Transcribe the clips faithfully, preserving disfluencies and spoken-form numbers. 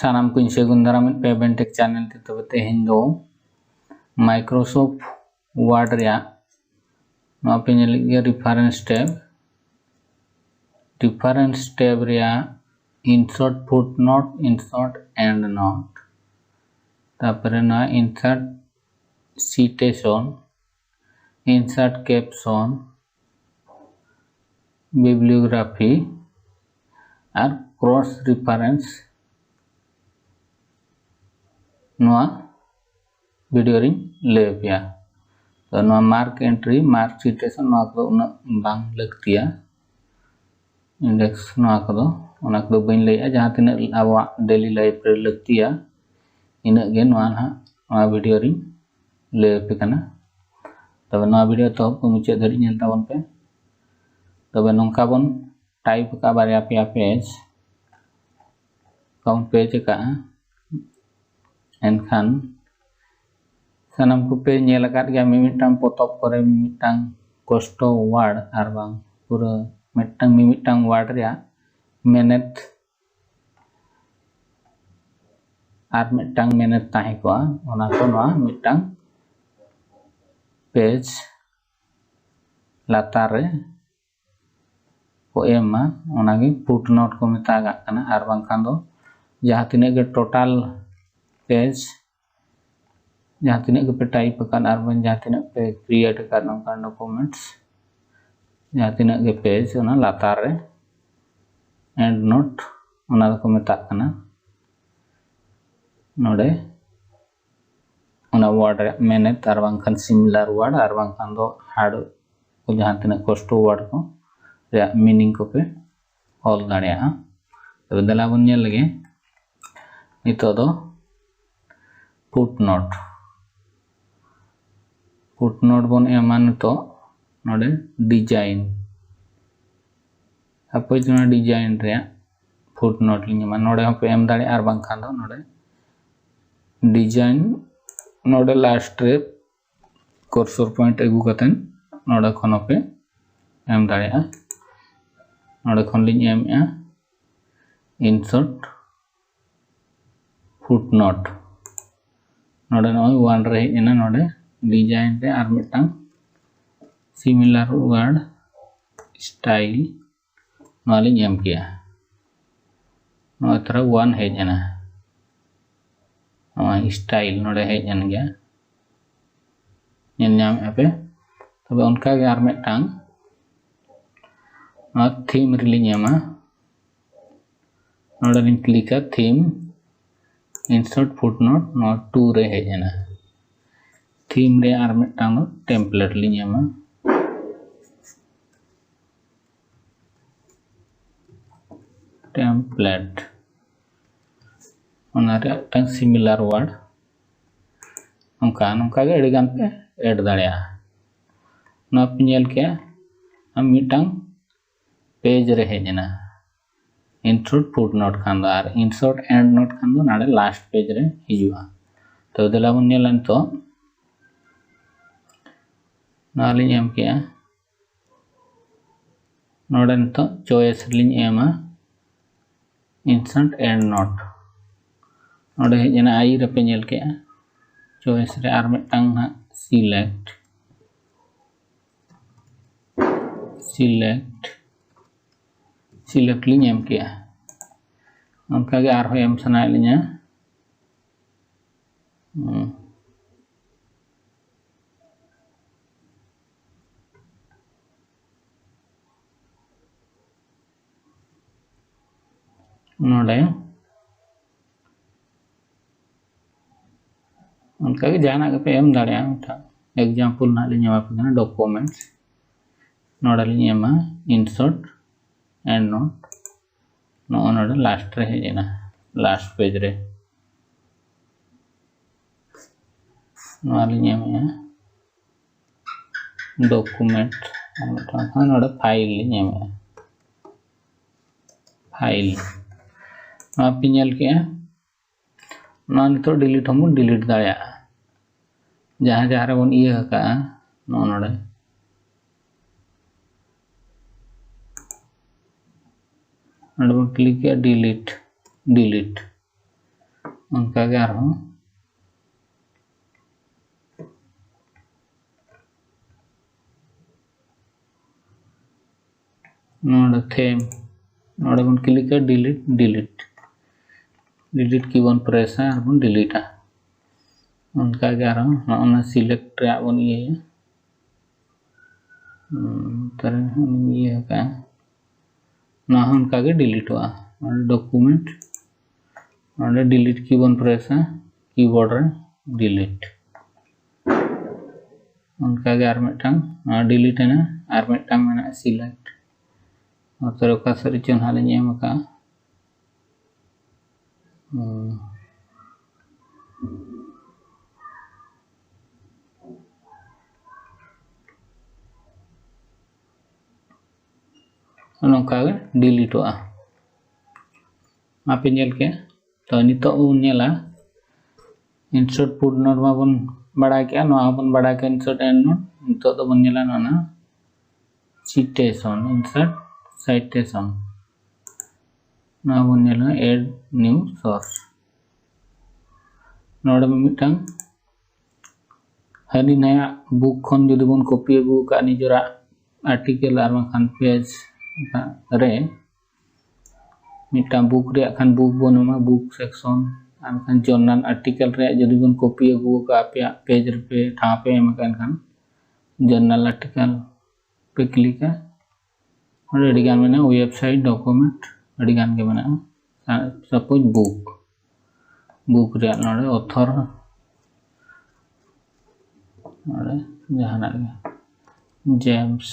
ᱥᱟᱱᱟᱢ ᱠᱚᱧ ᱥᱟᱹᱜᱩᱱ ᱫᱟᱨᱟᱢᱮᱫ ᱯᱮᱭᱟ ᱵᱮᱱᱴᱮᱠ ᱪᱮᱱᱮᱞ ᱛᱮ᱾ ᱛᱚᱵᱮ ᱛᱮᱦᱮᱧ ᱫᱚ Microsoft Word ᱨᱮᱭᱟᱜ ᱱᱚᱣᱟ ᱯᱮ ᱧᱮᱞᱮᱫ ᱜᱮᱭᱟ reference tab, reference tab ᱨᱮᱭᱟᱜ insert footnote, insert endnote, ᱛᱟᱨᱯᱚᱨᱮ ᱱᱚᱣᱟ insert citation, insert caption, bibliography ᱟᱨ cross reference ᱱᱚᱣᱟ ᱵᱷᱤᱰᱤᱭᱳ ᱨᱤᱧ ᱞᱟᱹᱭ ᱟᱯᱮᱭᱟ᱾ ᱛᱚ ᱱᱚᱣᱟ mark entry, mark citation, ᱱᱚᱣᱟ ᱠᱚᱫᱚ ᱩᱱᱟᱹᱜ ᱵᱟᱝ ᱞᱟᱹᱠᱛᱤᱭᱟ᱾ Index ᱱᱚᱣᱟ ᱠᱚᱫᱚ, ᱚᱱᱟ ᱠᱚᱫᱚ ᱵᱟᱹᱧ ᱞᱟᱹᱭᱮᱜᱼᱟ᱾ ᱡᱟᱦᱟᱸ ᱛᱤᱱᱟᱹᱜ ᱟᱵᱚᱣᱟᱜ daily life ᱨᱮ ᱞᱟᱹᱠᱛᱤᱭᱟ, ᱤᱱᱟᱹᱜ ᱜᱮ ᱱᱚᱣᱟ ᱱᱟᱦᱟᱜ ᱱᱚᱣᱟ ᱵᱷᱤᱰᱤᱭᱳ ᱨᱤᱧ ᱞᱟᱹᱭ ᱟᱯᱮ ᱠᱟᱱᱟ᱾ ᱛᱚᱵᱮ ᱱᱚᱣᱟ ᱵᱷᱤᱰᱤᱭᱳ ᱮᱛᱚᱦᱚᱵ ᱠᱷᱚᱱ ᱢᱩᱪᱟᱹᱫ ᱫᱷᱟᱹᱨᱤᱡ ᱧᱮᱞ ᱛᱟᱵᱚᱱ ᱯᱮ᱾ ᱛᱚᱵᱮ ᱱᱚᱝᱠᱟ ᱵᱚᱱ type ᱟᱠᱟᱫᱼᱟ ᱵᱟᱨᱭᱟ ᱯᱮᱭᱟ page, ᱱᱚᱝᱠᱟ ᱵᱚᱱ page ᱟᱠᱟᱫᱼᱟ᱾ ᱮᱱᱠᱷᱟᱱ ᱥᱟᱱᱟᱢ ᱠᱚᱯᱮ ᱧᱮᱞ ᱟᱠᱟᱫ ᱜᱮᱭᱟ, ᱢᱤᱢᱤᱫᱴᱟᱝ ᱯᱚᱛᱚᱵ ᱠᱚᱨᱮ ᱢᱤᱢᱤᱫᱴᱟᱝ ᱠᱚᱥᱴᱚ word ᱟᱨ ᱵᱟᱝ ᱯᱩᱨᱟᱹ ᱢᱤᱫᱴᱟᱝ, ᱢᱤᱢᱤᱫᱴᱟᱝ word ᱨᱮᱭᱟᱜ ᱢᱮᱱᱮᱛ ᱟᱨ ᱢᱤᱫᱴᱟᱝ ᱢᱮᱱᱮᱛ ᱛᱟᱦᱮᱸ ᱠᱚᱜᱼᱟ, ᱚᱱᱟ ᱠᱚ ᱱᱚᱣᱟ ᱢᱤᱫᱴᱟᱝ page ᱞᱟᱛᱟᱨ ᱨᱮ ᱠᱚ ᱮᱢᱟ, ᱚᱱᱟᱜᱮ footnote ᱠᱚ ᱢᱮᱛᱟᱜᱟᱜ ᱠᱟᱱᱟ᱾ ᱟᱨ ᱵᱟᱝᱠᱷᱟᱱ ᱫᱚ ᱡᱟᱦᱟᱸ ᱛᱤᱱᱟᱹᱜ ᱜᱮ total page, ᱡᱟᱦᱟᱸ ᱛᱤᱱᱟᱹᱜ ᱜᱮᱯᱮ type ᱟᱠᱟᱫ ᱟᱨ ᱵᱟᱝ ᱡᱟᱦᱟᱸ ᱛᱤᱱᱟᱹᱜ ᱯᱮ create ᱟᱠᱟᱫ ᱱᱚᱝᱠᱟᱱ documents, ᱡᱟᱦᱟᱸ ᱛᱤᱱᱟᱹᱜ ᱜᱮ page, ᱚᱱᱟ ᱞᱟᱛᱟᱨ ᱨᱮ endnote ᱚᱱᱟ ᱫᱚᱠᱚ ᱢᱮᱛᱟᱜ ᱠᱟᱱᱟ᱾ ᱱᱚᱰᱮ ᱚᱱᱟ word ᱨᱮᱭᱟᱜ ᱢᱮᱱᱮᱛ ᱟᱨ ᱵᱟᱝᱠᱷᱟᱱ similar word ᱟᱨ ᱵᱟᱝᱠᱷᱟᱱ ᱫᱚ hard ᱠᱚ ᱡᱟᱦᱟᱸ ᱛᱤᱱᱟᱹᱜ ᱠᱚᱥᱴᱚ word ᱠᱚ ᱨᱮᱭᱟᱜ meaning ᱠᱚᱯᱮ ᱚᱞ ᱫᱟᱲᱮᱭᱟᱜᱼᱟ᱾ ᱛᱚᱵᱮ ᱫᱮᱞᱟ ᱵᱚᱱ ᱧᱮᱞ ᱞᱮᱜᱮ ᱱᱤᱛᱚᱜ ᱫᱚ footnote᱾ Footnote ᱵᱚᱱ ᱮᱢᱟ ᱱᱤᱛᱚᱜ ᱱᱚᱰᱮ design, suppose ᱱᱚᱣᱟ design ᱨᱮᱭᱟᱜ footnote ᱞᱤᱧ ᱮᱢᱟ, ᱱᱚᱰᱮ ᱦᱚᱸᱯᱮ ᱮᱢ ᱫᱟᱲᱮᱭᱟᱜᱼᱟ, ᱟᱨ ᱵᱟᱝᱠᱷᱟᱱ ᱫᱚ ᱱᱚᱰᱮ design ᱱᱚᱰᱮ last ᱨᱮ cursor point ᱟᱹᱜᱩ ᱠᱟᱛᱮᱫ ᱱᱚᱰᱮ ᱠᱷᱚᱱ ᱦᱚᱸᱯᱮ ᱮᱢ ᱫᱟᱲᱮᱭᱟᱜᱼᱟ᱾ ᱱᱚᱰᱮ ᱠᱷᱚᱱ ᱞᱤᱧ ᱮᱢᱮᱜᱼᱟ insert footnote, ᱱᱚᱰᱮ ᱱᱚᱜᱼᱚᱭ ᱚᱣᱟᱱ ᱨᱮ ᱦᱮᱡ ᱮᱱᱟ᱾ ᱱᱚᱰᱮ design ᱨᱮ ᱟᱨ ᱢᱤᱫᱴᱟᱝ similar word style ᱱᱚᱣᱟ ᱞᱤᱧ ᱮᱢ ᱠᱮᱜᱼᱟ᱾ ᱱᱚᱜᱼᱚᱭ ᱛᱷᱚᱲᱟ ᱚᱣᱟᱱ ᱦᱮᱡ ᱮᱱᱟ, ᱱᱚᱜᱼᱚᱭ style ᱱᱚᱰᱮ ᱦᱮᱡ ᱮᱱ ᱜᱮᱭᱟ, ᱧᱮᱞ ᱧᱟᱢᱮᱫᱼᱟ ᱯᱮ᱾ ᱛᱚᱵᱮ ᱚᱱᱠᱟᱜᱮ ᱟᱨ ᱢᱤᱫᱴᱟᱝ ᱱᱚᱣᱟ theme ᱨᱮᱞᱤᱧ ᱮᱢᱟ᱾ ᱱᱚᱰᱮ ᱞᱤᱧ ᱠᱞᱤᱠᱟ theme, insert footnote, ᱱᱚᱣᱟ ᱴᱩ ᱨᱮ ᱦᱮᱡ ᱮᱱᱟ᱾ Theme ᱨᱮ ᱟᱨ ᱢᱤᱫᱴᱟᱝ ᱫᱚ template ᱞᱤᱧ ᱮᱢᱟ, template, ᱚᱱᱟ ᱨᱮ ᱢᱤᱫᱴᱟᱝ similar word᱾ ᱱᱚᱝᱠᱟ ᱱᱚᱝᱠᱟ ᱜᱮ ᱟᱹᱰᱤ ᱜᱟᱱ ᱯᱮ add ᱫᱟᱲᱮᱭᱟᱜᱼᱟ᱾ ᱱᱚᱣᱟ ᱯᱮ ᱧᱮᱞ ᱠᱮᱜᱼᱟ, ᱟᱢ ᱢᱤᱫᱴᱟᱝ page ᱨᱮ ᱦᱮᱡ ᱮᱱᱟ, insert footnote ᱠᱷᱟᱱ ᱫᱚ, ᱟᱨ insert endnote ᱠᱷᱟᱱ ᱫᱚ ᱱᱚᱰᱮ last page ᱨᱮ ᱦᱤᱡᱩᱜᱼᱟ᱾ ᱛᱚ ᱫᱮᱞᱟ ᱵᱚᱱ ᱧᱮᱞᱟ ᱱᱤᱛᱚᱜ, ᱱᱚᱣᱟ ᱞᱤᱧ ᱮᱢ ᱠᱮᱜᱼᱟ᱾ ᱱᱚᱰᱮ ᱱᱤᱛᱚᱜ choice ᱨᱮᱞᱤᱧ ᱮᱢᱟ insert endnote᱾ ᱱᱚᱰᱮ ᱦᱮᱡ ᱮᱱᱟ, ᱟᱭ ᱨᱮᱯᱮ ᱧᱮᱞ ᱠᱮᱜᱼᱟ, choice ᱨᱮ ᱟᱨ ᱢᱤᱫᱴᱟᱝ ᱦᱟᱸᱜ select, select, select ᱞᱤᱧ ᱮᱢ ᱠᱮᱜᱼᱟ᱾ ᱚᱱᱠᱟᱜᱮ ᱟᱨᱦᱚᱸ ᱮᱢ ᱥᱟᱱᱟᱭᱮᱫ ᱞᱤᱧᱟ᱾ ᱦᱩᱸ᱾ ᱱᱚᱰᱮ ᱚᱱᱠᱟᱜᱮ ᱡᱟᱦᱟᱱᱟᱜ ᱜᱮᱯᱮ ᱮᱢ ᱫᱟᱲᱮᱭᱟᱜᱼᱟ᱾ ᱢᱤᱫᱴᱟᱝ example ᱱᱟᱜ ᱞᱤᱧ ᱮᱢᱟ ᱯᱮ ᱠᱟᱱᱟ, documents᱾ ᱱᱚᱰᱮ ᱞᱤᱧ ᱮᱢᱟ insert endnote, ᱱᱚᱜᱼᱚ ᱱᱚᱰᱮ last ᱨᱮ ᱦᱮᱡ ᱮᱱᱟ, last page ᱨᱮ᱾ ᱱᱚᱣᱟ ᱞᱤᱧ ᱮᱢᱮᱜᱼᱟ document, ᱟᱨ ᱢᱤᱫᱴᱟᱝ ᱠᱷᱟᱱ ᱱᱚᱰᱮ file ᱞᱤᱧ ᱮᱢᱮᱜᱼᱟ, file᱾ ᱱᱚᱣᱟ ᱯᱮ ᱧᱮᱞ ᱠᱮᱜᱼᱟ, ᱱᱚᱣᱟ ᱱᱤᱛᱚᱜ delete ᱦᱚᱸᱵᱚᱱ delete ᱫᱟᱲᱮᱭᱟᱜᱼᱟ᱾ ᱡᱟᱦᱟᱸ ᱡᱟᱦᱟᱸ ᱨᱮᱵᱚᱱ ᱤᱭᱟᱹ ᱟᱠᱟᱜᱼᱟ, ᱱᱚᱜᱼᱚ ᱱᱚᱰᱮ, ᱱᱚᱰᱮ ᱵᱚᱱ click ᱮᱜᱼᱟ delete, delete᱾ ᱚᱱᱠᱟᱜᱮ ᱟᱨᱦᱚᱸ ᱱᱚᱰᱮ theme, ᱱᱚᱰᱮ ᱵᱚᱱ ᱠᱞᱤᱠᱟ, delete, delete, delete ᱠᱤ ᱵᱚᱱ ᱯᱨᱮᱥᱟ ᱟᱨ ᱵᱚᱱ ᱰᱤᱞᱤᱴᱟ᱾ ᱚᱱᱠᱟᱜᱮ ᱟᱨᱦᱚᱸ ᱱᱚᱜᱼᱚ ᱱᱟ select ᱨᱮᱭᱟᱜ ᱵᱚᱱ ᱤᱭᱟᱹᱭᱟ᱾ ᱛᱟᱦᱞᱮ ᱤᱭᱟᱹ ᱟᱠᱟᱫᱼᱟ, ᱱᱚᱣᱟ ᱦᱚᱸ ᱚᱱᱠᱟᱜᱮ ᱰᱤᱞᱤᱴᱚᱜᱼᱟ᱾ ᱱᱚᱰᱮ document, ᱱᱚᱰᱮ delete ᱠᱤ ᱵᱚᱱ ᱯᱨᱮᱥᱟ, ᱠᱤᱵᱳᱨᱰ ᱨᱮ delete᱾ ᱚᱱᱠᱟᱜᱮ ᱟᱨ ᱢᱤᱫᱴᱟᱝ, ᱱᱚᱣᱟ ᱰᱤᱞᱤᱴ ᱮᱱᱟ, ᱟᱨ ᱢᱤᱫᱴᱟᱝ ᱢᱮᱱᱟᱜᱼᱟ select᱾ ᱱᱚᱛᱮ ᱨᱮ ᱚᱠᱟ ᱥᱮᱫ ᱨᱮᱪᱚ ᱱᱟᱦᱟᱜ ᱞᱤᱧ ᱮᱢ ᱟᱠᱟᱫᱼᱟ᱾ ᱦᱩᱸ᱾ ᱱᱚᱝᱠᱟ ᱜᱮ ᱰᱤᱞᱤᱴᱚᱜᱼᱟ᱾ ᱢᱟᱯᱮ ᱧᱮᱞ ᱠᱮᱫ᱾ ᱛᱚ ᱱᱤᱛᱚᱜ ᱵᱚᱱ ᱧᱮᱞᱟ insert footnote ᱢᱟᱵᱚᱱ ᱵᱟᱲᱟᱭ ᱠᱮᱫᱼᱟ, ᱱᱚᱣᱟ ᱦᱚᱸᱵᱚᱱ ᱵᱟᱲᱟᱭ ᱠᱮᱫᱼᱟ insert endnote᱾ ᱱᱤᱛᱚᱜ ᱫᱚᱵᱚᱱ ᱧᱮᱞᱟ ᱱᱚᱣᱟ citation, insert citation᱾ ᱱᱚᱣᱟ ᱵᱚᱱ ᱧᱮᱞᱟ add new source᱾ ᱱᱚᱰᱮ ᱢᱤᱫᱴᱟᱝ ᱦᱟᱹᱱᱤ ᱱᱟᱭᱟᱜ ᱵᱩᱠ ᱠᱷᱚᱱ ᱡᱩᱫᱤ ᱵᱚᱱ ᱠᱚᱯᱤ ᱟᱹᱜᱩ ᱟᱠᱟᱫ ᱱᱤᱡᱮᱨᱟᱜ ᱟᱨᱴᱤᱠᱮᱞ ᱟᱨ ᱵᱟᱝᱠᱷᱟᱱ ᱯᱮᱡᱽ ᱨᱮ, ᱢᱤᱫᱴᱟᱝ ᱵᱩᱠ ᱨᱮᱭᱟᱜ ᱠᱷᱟᱱ ᱵᱩᱠ ᱵᱚᱱ ᱮᱢᱟ, ᱵᱩᱠ ᱥᱮᱠᱥᱚᱱ, ᱟᱨ ᱵᱟᱝᱠᱷᱟᱱ ᱡᱚᱨᱱᱟᱞ ᱟᱨᱴᱤᱠᱮᱞ ᱨᱮᱭᱟᱜ ᱡᱩᱫᱤ ᱵᱚᱱ ᱠᱚᱯᱤ ᱟᱹᱜᱩ ᱟᱠᱟᱫ, ᱟᱯᱮᱭᱟᱜ ᱯᱮᱡᱽ ᱨᱮᱯᱮ ᱴᱷᱟᱶ ᱯᱮ ᱮᱢ ᱟᱠᱟᱫ ᱠᱷᱟᱱ ᱡᱚᱨᱱᱟᱞ ᱟᱨᱴᱤᱠᱮᱞ ᱯᱮ ᱠᱞᱤᱠᱟ᱾ ᱚᱸᱰᱮ ᱟᱹᱰᱤᱜᱟᱱ ᱢᱮᱱᱟᱜᱼᱟ, ᱣᱮᱵᱥᱟᱭᱤᱴ, ᱰᱚᱠᱩᱢᱮᱱᱴ, ᱟᱹᱰᱤᱜᱟᱱ ᱜᱮ ᱢᱮᱱᱟᱜᱼᱟ᱾ ᱥᱟᱯᱳᱡᱽ ᱵᱩᱠ, ᱵᱩᱠ ᱨᱮᱭᱟᱜ ᱱᱚᱰᱮ ᱚᱛᱷᱚᱨ, ᱱᱚᱰᱮ ᱡᱟᱦᱟᱱᱟᱜ ᱜᱮ, ᱡᱮᱢᱥ,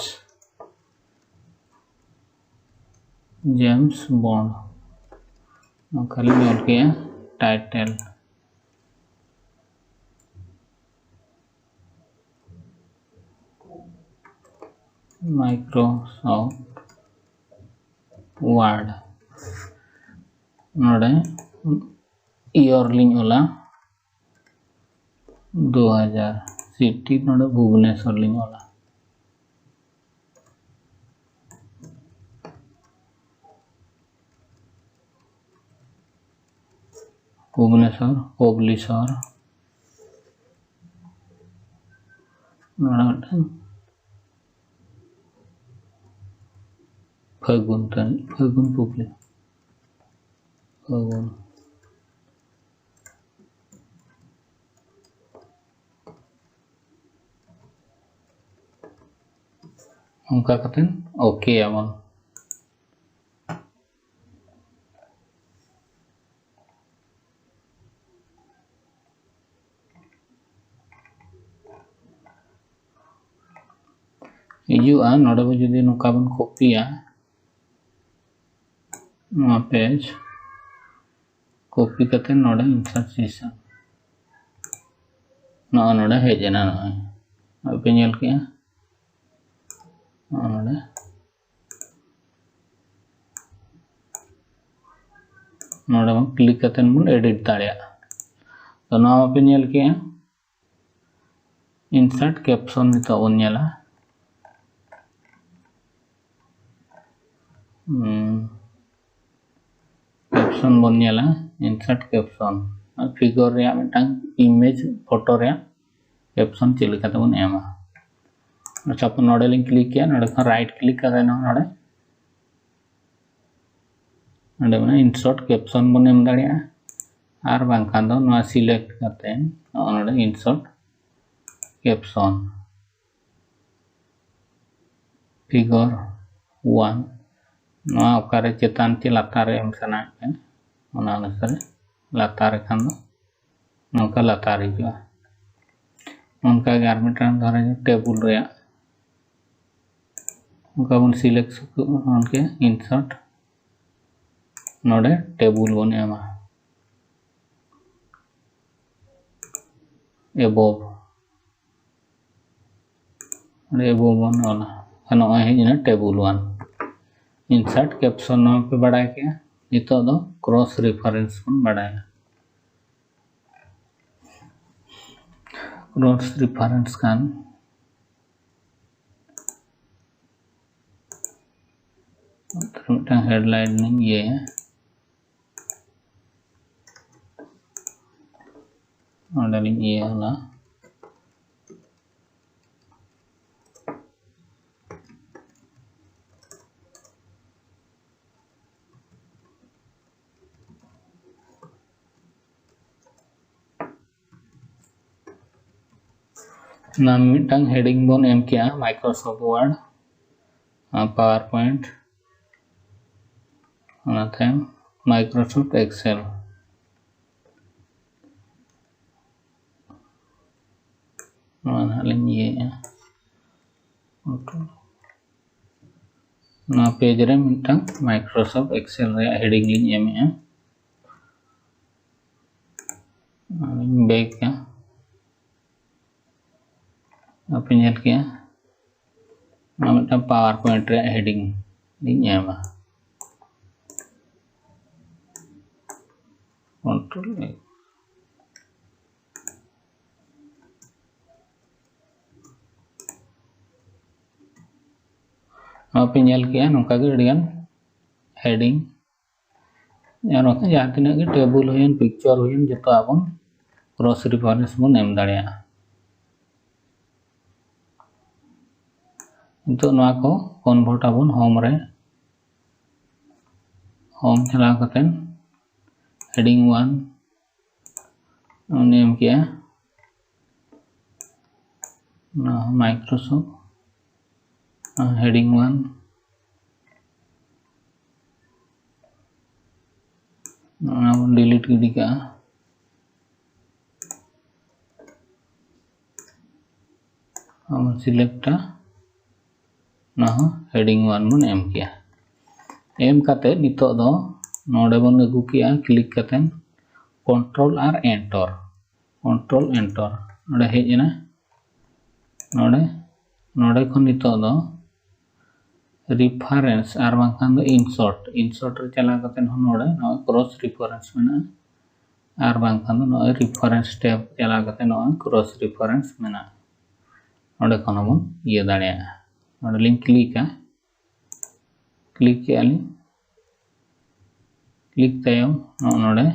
ᱡᱮᱢᱥ ᱵᱚᱱᱰ, ᱱᱚᱝᱠᱟ ᱞᱤᱧ ᱚᱞ ᱠᱮᱜᱼᱟ ᱴᱟᱭᱴᱮᱞ᱾ Microsoft Word᱾ ᱱᱚᱰᱮ ᱤᱭᱚᱨ ᱞᱤᱧ ᱚᱞᱟ ᱫᱩ ᱦᱟᱡᱟᱨ, ᱥᱤᱴᱤ ᱱᱚᱰᱮ ᱵᱷᱩᱵᱽᱱᱮᱥᱚᱨ ᱞᱤᱧ ᱚᱞᱟ᱾ ᱵᱷᱩᱵᱽᱱᱮᱥᱚᱨ, ᱯᱚᱵᱽᱞᱤᱥᱚᱨ, ᱱᱚᱰᱮ ᱢᱤᱫᱴᱟᱝ ᱯᱷᱟᱹᱜᱩᱱ ᱛᱟᱹᱱᱤᱡ, ᱯᱷᱟᱹᱜᱩᱱ ᱯᱚᱵᱽᱞᱤ, ᱯᱷᱟᱹᱜᱩᱱ᱾ ᱚᱱᱠᱟ ᱠᱟᱛᱮ ᱳᱠᱮ ᱟᱵᱚᱱ᱾ ᱦᱤᱡᱩᱜᱼᱟ, ᱱᱚᱰᱮ ᱵᱚ ᱡᱩᱫᱤ ᱱᱚᱝᱠᱟ ᱵᱚᱱ ᱠᱚᱯᱤᱭᱟ, ᱱᱚᱣᱟ ᱯᱮᱡᱽ ᱠᱚᱯᱤ ᱠᱟᱛᱮ ᱱᱚᱰᱮ ᱤᱱᱥᱟᱨᱴ ᱥᱮᱥᱚᱱ, ᱱᱚᱜᱼᱚ ᱱᱚᱰᱮ ᱦᱮᱡ ᱮᱱᱟ᱾ ᱱᱚᱜᱼᱚᱭ, ᱱᱚᱜᱼᱚᱭ ᱯᱮ ᱧᱮᱞ ᱠᱮᱜᱼᱟ, ᱱᱚᱜᱼᱚ ᱱᱚᱰᱮ, ᱱᱚᱰᱮ ᱵᱚᱱ ᱠᱞᱤᱠ ᱠᱟᱛᱮ ᱵᱚᱱ ᱮᱰᱤᱴ ᱫᱟᱲᱮᱭᱟᱜᱼᱟ᱾ ᱛᱚ, ᱱᱚᱣᱟ ᱢᱟᱯᱮ ᱧᱮᱞ ᱠᱮᱜᱼᱟ᱾ ᱤᱱᱥᱟᱨᱴ ᱠᱮᱯᱥᱚᱱ ᱱᱤᱛᱚᱜ ᱵᱚᱱ ᱧᱮᱞᱟ᱾ ᱠᱮᱯᱥᱚᱱ ᱵᱚᱱ ᱧᱮᱞᱟ, ᱤᱱᱥᱟᱨᱴ ᱠᱮᱯᱥᱚᱱ᱾ ᱯᱷᱤᱜᱚᱨ ᱨᱮᱭᱟᱜ ᱢᱤᱫᱴᱟᱝ ᱤᱢᱮᱡᱽ, ᱯᱷᱳᱴᱳ ᱨᱮᱭᱟᱜ ᱠᱮᱯᱥᱚᱱ ᱪᱮᱫ ᱞᱮᱠᱟ ᱛᱮᱵᱚᱱ ᱮᱢᱟ᱾ ᱥᱟᱯᱳᱡᱽ ᱱᱚᱰᱮ ᱞᱤᱧ ᱠᱞᱤᱠ ᱠᱮᱜᱼᱟ, ᱱᱚᱰᱮ ᱠᱷᱚᱱ ᱨᱟᱭᱤᱴ ᱠᱞᱤᱠ ᱠᱟᱛᱮ ᱱᱚᱰᱮ, ᱱᱚᱰᱮ ᱢᱮᱱᱟᱜᱼᱟ ᱤᱱᱥᱟᱨᱴ ᱠᱮᱯᱥᱚᱱ ᱵᱚᱱ ᱮᱢ ᱫᱟᱲᱮᱭᱟᱜᱼᱟ᱾ ᱟᱨ ᱵᱟᱝᱠᱷᱟᱱ ᱫᱚ ᱱᱚᱣᱟ ᱥᱤᱞᱮᱠᱴ ᱠᱟᱛᱮ ᱱᱚᱜᱼᱚ ᱱᱚᱰᱮ ᱤᱱᱥᱟᱨᱴ ᱠᱮᱯᱥᱚᱱ, ᱯᱷᱤᱜᱚᱨ ᱚᱣᱟᱱ, ᱱᱚᱣᱟ ᱚᱠᱟᱨᱮ ᱪᱮᱛᱟᱱ ᱪᱮ ᱞᱟᱛᱟᱨ ᱨᱮ ᱮᱢ ᱥᱟᱱᱟᱭᱮᱫ ᱢᱮᱭᱟ, ᱚᱱᱟ ᱚᱱᱩᱥᱟᱨᱮ ᱞᱟᱛᱟᱨ ᱨᱮ ᱠᱷᱟᱱ ᱫᱚ ᱱᱚᱝᱠᱟ ᱞᱟᱛᱟᱨ ᱦᱤᱡᱩᱜᱼᱟ᱾ ᱚᱱᱠᱟ ᱜᱮ ᱟᱨ ᱢᱤᱫᱴᱟᱝ ᱫᱷᱚᱨᱮ ᱴᱮᱵᱩᱞ ᱨᱮᱭᱟᱜ ᱚᱱᱠᱟ ᱵᱚᱱ ᱥᱤᱞᱮᱠᱴ ᱚᱱᱠᱟ ᱤᱱᱥᱟᱨᱴ, ᱱᱚᱰᱮ ᱴᱮᱵᱩᱞ ᱵᱚᱱ ᱮᱢᱟ, ᱮᱵᱳᱵᱷ, ᱚᱸᱰᱮ ᱮᱵᱳᱵᱷ ᱵᱚᱱ ᱚᱞᱟ᱾ ᱟᱨ ᱱᱚᱜᱼᱚᱭ ᱦᱮᱡ ᱮᱱᱟ ᱴᱮᱵᱩᱞ ᱚᱣᱟᱱ᱾ ᱤᱱᱥᱟᱨᱴ ᱠᱮᱯᱥᱚᱱ ᱱᱚᱣᱟ ᱯᱮ ᱵᱟᱲᱟᱭ ᱠᱮᱜᱼᱟ᱾ ᱱᱤᱛᱚᱜ ᱫᱚ ᱠᱨᱚᱥ ᱨᱮᱯᱷᱟᱨᱮᱱᱥ ᱵᱚᱱ ᱵᱟᱲᱟᱭᱟ᱾ ᱠᱨᱚᱥ ᱨᱮᱯᱷᱟᱨᱮᱱᱥ ᱠᱷᱟᱱ ᱢᱤᱫᱴᱟᱝ ᱦᱮᱰᱞᱟᱭᱤᱱ ᱞᱤᱧ ᱤᱭᱟᱹᱭᱟ᱾ ᱱᱚᱰᱮ ᱞᱤᱧ ᱤᱭᱟᱹ ᱦᱚᱞᱟ᱾ ᱚᱱᱟ ᱢᱤᱫᱴᱟᱝ heading ᱵᱚᱱ ᱮᱢ ᱠᱮᱜᱼᱟ Microsoft Word, PowerPoint, ᱚᱱᱟᱛᱮ Microsoft Excel᱾ ᱱᱚᱣᱟ ᱱᱟᱦᱟᱜ ᱞᱤᱧ ᱤᱭᱟᱹᱭᱮᱜᱼᱟ᱾ ᱱᱚᱣᱟ page ᱨᱮ ᱢᱤᱫᱴᱟᱝ Microsoft Excel ᱨᱮᱭᱟᱜ heading ᱞᱤᱧ ᱮᱢᱮᱜᱼᱟ᱾ ᱟᱨᱤᱧ backᱟ᱾ ᱟᱯᱮ ᱧᱮᱞ ᱠᱮᱜᱼᱟ, ᱱᱚᱣᱟ ᱢᱤᱫᱴᱟᱝ PowerPoint ᱨᱮᱭᱟᱜ heading ᱞᱤᱧ ᱮᱢᱟ᱾ Control A᱾ ᱱᱚᱣᱟ ᱯᱮ ᱧᱮᱞ ᱠᱮᱜᱼᱟ, ᱱᱚᱝᱠᱟ ᱜᱮ ᱟᱹᱰᱤᱜᱟᱱ heading ᱟᱨ ᱵᱟᱝᱠᱷᱟᱱ ᱡᱟᱦᱟᱸ ᱛᱤᱱᱟᱹᱜ ᱜᱮ table ᱦᱩᱭᱮᱱ, picture ᱦᱩᱭᱮᱱ, ᱡᱚᱛᱚ ᱟᱵᱚ cross reference ᱵᱚᱱ ᱮᱢ ᱫᱟᱲᱮᱭᱟᱜᱼᱟ᱾ ᱱᱤᱛᱚᱜ ᱱᱚᱣᱟ ᱠᱚ convert ᱟᱵᱚᱱ home ᱨᱮ᱾ Home ᱪᱟᱞᱟᱣ ᱠᱟᱛᱮ heading one ᱵᱚᱱ ᱮᱢ ᱠᱮᱜᱼᱟ᱾ ᱱᱚᱣᱟ Microsoft heading one, ᱚᱱᱟ ᱵᱚᱱ delete ᱜᱤᱰᱤ ᱠᱟᱜᱼᱟ᱾ ᱟᱵᱚᱱ selectᱟ, ᱚᱱᱟ ᱦᱚᱸ heading one ᱵᱚᱱ ᱮᱢ ᱠᱮᱜᱼᱟ᱾ ᱮᱢ ᱠᱟᱛᱮ ᱱᱤᱛᱚᱜ ᱫᱚ ᱱᱚᱰᱮ ᱵᱚᱱ ᱟᱹᱜᱩ ᱠᱮᱜᱼᱟ, click ᱠᱟᱛᱮ control ᱟᱨ enter᱾ Control enter, ᱱᱚᱰᱮ ᱦᱮᱡ ᱮᱱᱟ᱾ ᱱᱚᱰᱮ, ᱱᱚᱰᱮ ᱠᱷᱚᱱ ᱱᱤᱛᱚᱜ ᱫᱚ reference ᱟᱨ ᱵᱟᱝᱠᱷᱟᱱ ᱫᱚ insert, insert ᱨᱮ ᱪᱟᱞᱟᱣ ᱠᱟᱛᱮ ᱦᱚᱸ ᱱᱚᱰᱮ ᱱᱚᱜᱼᱚᱭ cross reference ᱢᱮᱱᱟᱜᱼᱟ, ᱟᱨ ᱵᱟᱝᱠᱷᱟᱱ ᱫᱚ ᱱᱚᱜᱼᱚᱭ reference tab ᱪᱟᱞᱟᱣ ᱠᱟᱛᱮ ᱱᱚᱜᱼᱚᱭ cross reference ᱢᱮᱱᱟᱜᱼᱟ᱾ ᱱᱚᱰᱮ ᱠᱷᱚᱱ ᱦᱚᱸᱵᱚᱱ ᱤᱭᱟᱹ ᱫᱟᱲᱮᱭᱟᱜᱼᱟ᱾ ᱱᱚᱰᱮ ᱞᱤᱧ clickᱟ, click ᱠᱮᱜᱼᱟ ᱞᱤᱧ᱾ Click ᱛᱟᱭᱚᱢ ᱱᱚᱜᱼᱚ ᱱᱚᱰᱮ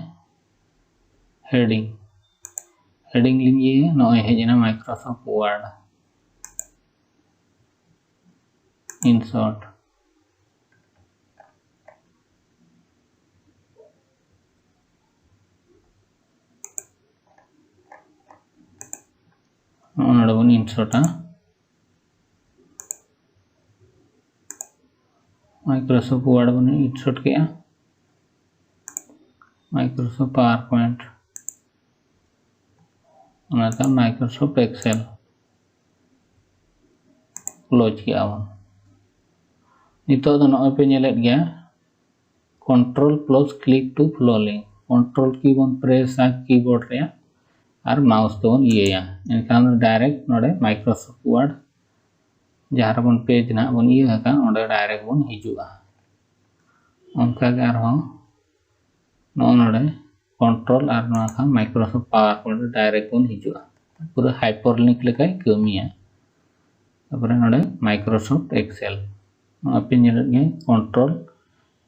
heading, heading ᱞᱤᱧ ᱤᱭᱟᱹᱭᱟ, ᱱᱚᱜᱼᱚᱭ ᱦᱮᱡ ᱮᱱᱟ Microsoft Word InShot᱾ ᱱᱚᱜᱼᱚ ᱱᱚᱰᱮ ᱵᱚᱱ InShotᱟ᱾ Microsoft Word ᱵᱚᱱ InShot ᱠᱮᱜᱼᱟ᱾ Microsoft PowerPoint, ᱚᱱᱟ ᱛᱟᱭᱚᱢ Microsoft Excel᱾ Close ᱠᱮᱜᱼᱟ ᱵᱚᱱ᱾ ᱱᱤᱛᱚᱜ ᱫᱚ ᱱᱚᱜᱼᱚᱭ ᱯᱮ ᱧᱮᱞᱮᱫ ᱜᱮᱭᱟ, control plus click to flow link᱾ Control key ᱵᱚᱱ pressᱟ keyboard ᱨᱮᱭᱟᱜ ᱟᱨ mouse ᱛᱮᱵᱚᱱ ᱤᱭᱟᱹᱭᱟ, ᱮᱱᱠᱷᱟᱱ ᱫᱚ direct ᱱᱚᱰᱮ Microsoft Word ᱡᱟᱦᱟᱸ ᱨᱮᱵᱚᱱ page ᱱᱟᱦᱟᱜ ᱵᱚᱱ ᱤᱭᱟᱹ ᱟᱠᱟᱫ, ᱚᱸᱰᱮ direct ᱵᱚᱱ ᱦᱤᱡᱩᱜᱼᱟ᱾ ᱚᱱᱠᱟᱜᱮ ᱟᱨᱦᱚᱸ ᱱᱚᱜᱼᱚ ᱱᱚᱰᱮ control ᱟᱨ ᱱᱚᱣᱟ ᱠᱷᱟᱱ Microsoft PowerPoint ᱨᱮ direct ᱵᱚᱱ ᱦᱤᱡᱩᱜᱼᱟ, ᱯᱩᱨᱟᱹ hyperlink ᱞᱮᱠᱟᱭ ᱠᱟᱹᱢᱤᱭᱟ᱾ ᱛᱟᱨᱯᱚᱨᱮ ᱱᱚᱰᱮ Microsoft Excel, ᱱᱚᱣᱟ ᱯᱮ ᱧᱮᱞᱮᱫ ᱜᱮᱭᱟ, control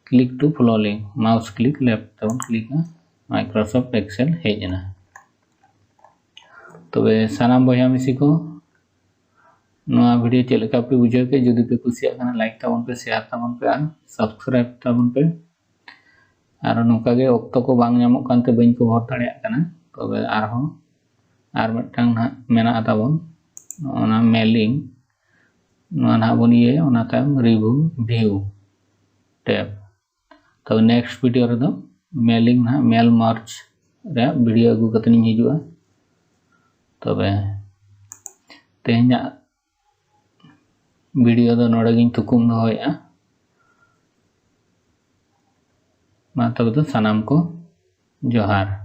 click to flow link, mouse click left ᱛᱮᱵᱚᱱ clickᱟ, Microsoft Excel ᱦᱮᱡ ᱮᱱᱟ᱾ ᱛᱚᱵᱮ ᱥᱟᱱᱟᱢ ᱵᱚᱭᱦᱟ ᱢᱤᱥᱤ ᱠᱚ, ᱱᱚᱣᱟ video ᱪᱮᱫ ᱞᱮᱠᱟ ᱯᱮ ᱵᱩᱡᱷᱟᱹᱣ ᱠᱮᱫ? ᱡᱩᱫᱤ ᱯᱮ ᱠᱩᱥᱤᱭᱟᱜ ᱠᱟᱱᱟ, like ᱛᱟᱵᱚᱱ ᱯᱮ, share ᱛᱟᱵᱚᱱ ᱯᱮ ᱟᱨ subscribe ᱛᱟᱵᱚᱱ ᱯᱮ᱾ ᱟᱨ ᱱᱚᱝᱠᱟ ᱜᱮ ᱚᱠᱛᱚ ᱠᱚ ᱵᱟᱝ ᱧᱟᱢᱚᱜ ᱠᱟᱱᱛᱮ ᱵᱟᱹᱧ cover ᱫᱟᱲᱮᱭᱟᱜ ᱠᱟᱱᱟ, ᱛᱚᱵᱮ ᱟᱨᱦᱚᱸ ᱟᱨ ᱢᱤᱫᱴᱟᱝ ᱱᱟᱦᱟᱜ ᱢᱮᱱᱟᱜᱼᱟ ᱛᱟᱵᱚᱱ, ᱚᱱᱟ mailing, ᱱᱚᱣᱟ ᱱᱟᱦᱟᱜ ᱵᱚᱱ ᱤᱭᱟᱹᱭᱟ, ᱚᱱᱟ ᱛᱟᱭᱚᱢ review view tab᱾ ᱛᱚᱵᱮ next video ᱨᱮᱫᱚ mailing ᱱᱟᱦᱟᱜ mail merge ᱨᱮᱭᱟᱜ video ᱟᱹᱜᱩ ᱠᱟᱛᱮ ᱤᱧ ᱦᱤᱡᱩᱜᱼᱟ᱾ ᱛᱚᱵᱮ ᱛᱮᱦᱮᱧᱟᱜ video ᱫᱚ ᱱᱚᱰᱮ ᱜᱤᱧ ᱛᱷᱩᱠᱩᱢ ᱫᱚᱦᱚᱭᱮᱫᱼᱟ᱾ ᱢᱟ ᱛᱚᱵᱮ ᱫᱚ ᱥᱟᱱᱟᱢ ᱠᱚ ᱡᱚᱦᱟᱨ᱾